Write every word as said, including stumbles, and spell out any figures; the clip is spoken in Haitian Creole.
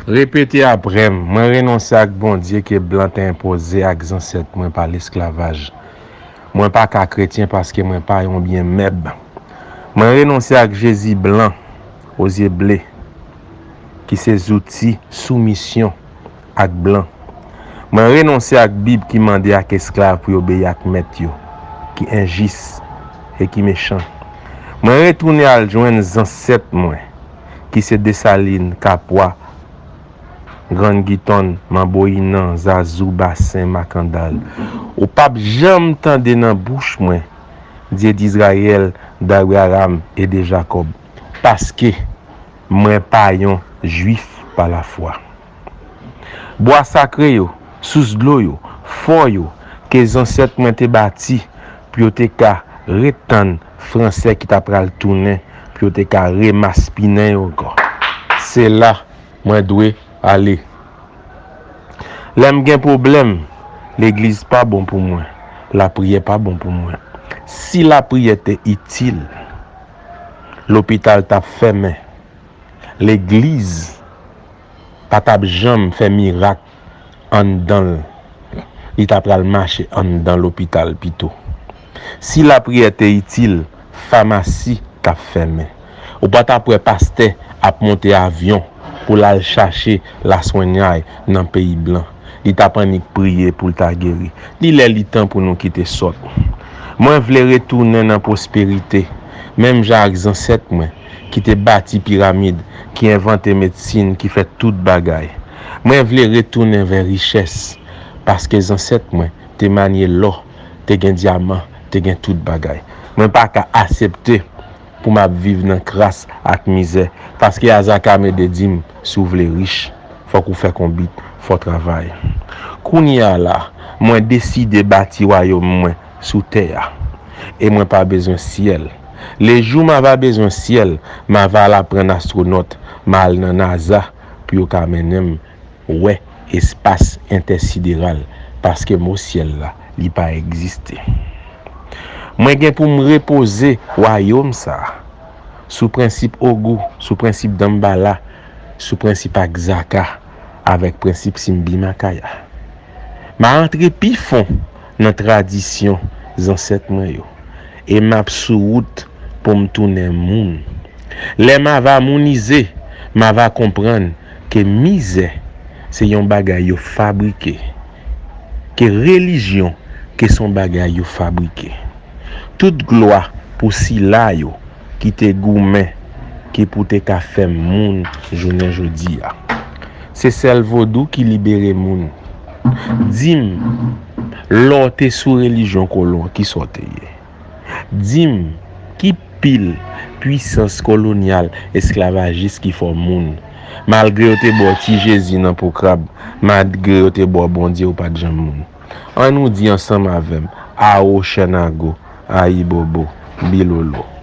Repete apre m, mwen renonse ak Bondye ke blan te enpoze ak zansèt mwen pa lesklavaj. Mwen pa ka kretyen paske mwen pa yon byen mèb. Mwen renonse ak Jezi blan, ozye ble, ki se zouti soumisyon ak blan. Mwen renonse ak Bib ki mande ak esklav pou yo obeyi ak mèt yo, ki enjis e ki mechan. Mwen retounen al jwenn zansèt mwen, ki se Desalin, Kapwa, Grann Gitonn, Manboyinan, Zazou, Basen, Makandal. Ou p ap janm tande nan bouch mwen, Dye Dizrayèl, Dawi Aram e de Jakòb, paske mwen pa yon Jwif pa lafwa. Bwa sakre yo, sous dlo yo, fò yo, ke zansèt mwen te bati pou yo te ka ret tann Fransè ki ta pral tounen, pou yo te ka remaspinen yo ankò. Se la mwen dwe ale. Lè m gen pwoblèm, legliz pa bon pou mwen, lapriyè pa bon pou mwen. Si lapriyè te itil, lopital t ap fèmen. Legliz pa t ap janm fè mirak anndan l. Li ta pral mache anndan lopital pito. Si lapriyè te itil, famasi t ap fèmen. Ou pa t ap wè pastè ap monte avyon pou l al chache laswenyay nan peyi blan. Li t ap annik priye pou l ta geri. Li lè li tan pou nou kite sòt. Mwen vle retounen nan pwosperite, menm jan ak zansèt mwen ki te bati piramid, ki envante medsin, ki fè tout bagay. Mwen vle retounen vè richès, paske zansèt mwen te manye lò, te gen dyaman, te gen tout bagay. Mwen pa ka aksepte pou m ap viv nan kras ak mizè, paske Azaka mande di m, si w vle rich, fòk ou fè konbit, fò w travay. Kounye a la, mwen deside bati wayòm mwen sou tè a, e mwen pa bezwen syèl. Lejou m ava bezwen syèl, m ava al aprann astwonòt, m a al nan NASA pou yo ka mennen m wè espas entèsideral, paske mo syèl la, li pa egziste. Mwen gen pou m repoze wayòm sa a sou prensip Ogou, sou prensip Danmbala, sou prensip Akzaka, avèk prensip Simbi Makaya. M a antre pi fon nan tradisyon zansèt mwen yo, e m ap sou wout pou m tounen moun. Lè m ava mounize, m ava konprann ke mizè se yon bagay yo fabrike, ke relijyon ke se yon bagay yo fabrike. Tout glwa pou sila yo ki te goumen, ki pou te ka fè m moun jounen jodi a. Se sèl vodou ki libere moun. Di m, lè w te sou relijyon kolon, kisa w te ye? Di m, ki pil pwisans kolonyal esklavajis ki fè w moun? Malgre yo te ba w ti Jezi nan po krab, malgre yo te ba w Bondye, ou pa t janm moun. Ann nou di ansanm avè m, Awo Chènago, Ayibobo, Bilolo.